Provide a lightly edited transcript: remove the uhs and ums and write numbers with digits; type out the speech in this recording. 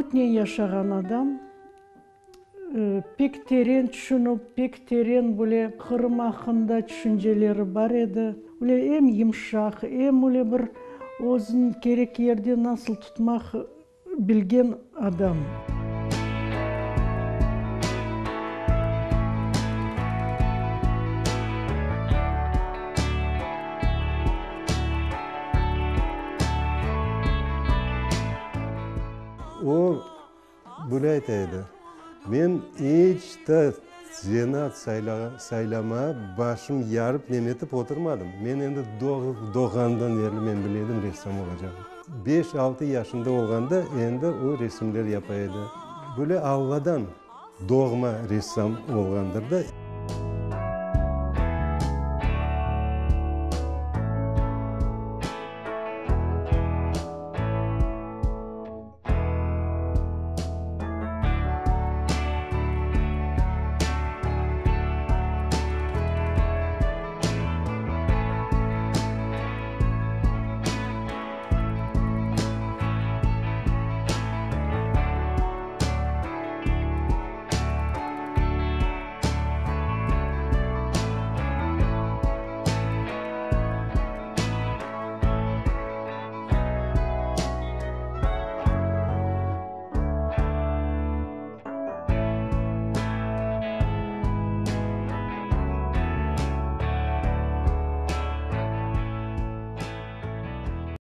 Ümütnen yaşağan adam, pek teren tüşünip, pek teren böyle Qırım aqqında tüşünceleri bar edi. Öyle em yımşaq, em öyle bir özüni kerek yerde nasıl tutmaq bilgen adam. O, böyle ayta edi, Men iç te zenaat saylamağa başım yarıp nemetip oturmadım. Men endi doğğandan berli men bile edim ressam olacağım. Beş-altı yaşında olğanda endi o resimler yapa edi. Böyle Alladan doğma ressam olğandır da.